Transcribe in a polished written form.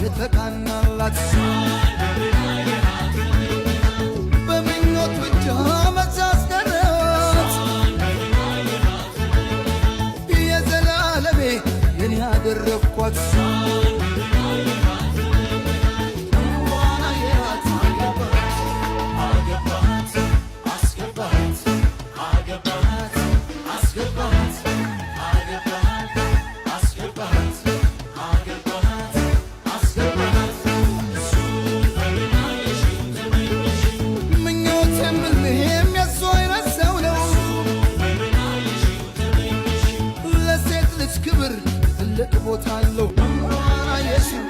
የተቃናላት። በምኞት ብቻ መቻስቀረት የዘላለሜ የኔ ያደረግኳት። እንኳን አየሃት አገባት አስገባት አገባት አስገባት አገባት አስገባት አገባት አስገባት። ምኞት የምልህም የሱ አይነት ሰው ነው። ለሴት ልጅ ክብር ትልቅ ቦታ አለው። እንኳን አየሽው።